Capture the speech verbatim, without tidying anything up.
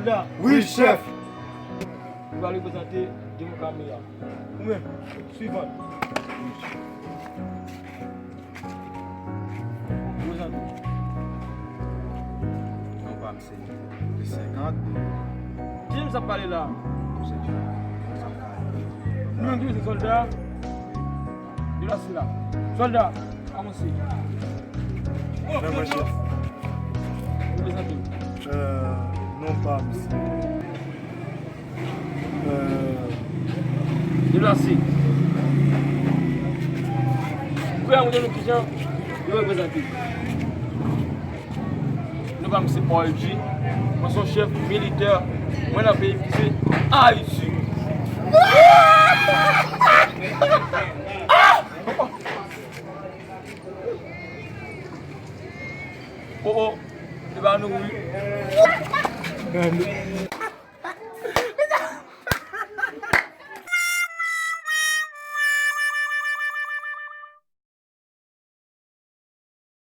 Wi, chèf. Li pral reprezante Demokami a. Ou menm, swivan. Reprezante. Non, pa m se de senkant. Ki jan m sa pale la? Nou menm ki se sòlda. Yo la, sila. Sòlda, avanse. Mwen, mwen, chèf. Reprezante. Euh, non, pa m se. Euh, Deplase. Ou prè a montre nou kijan yo reprezante. Non pa m se O L G. Mwen se yon chèf militè. Mwen nan peyi m ki se Ayiti. Oh, oh. Se pa nou, wi.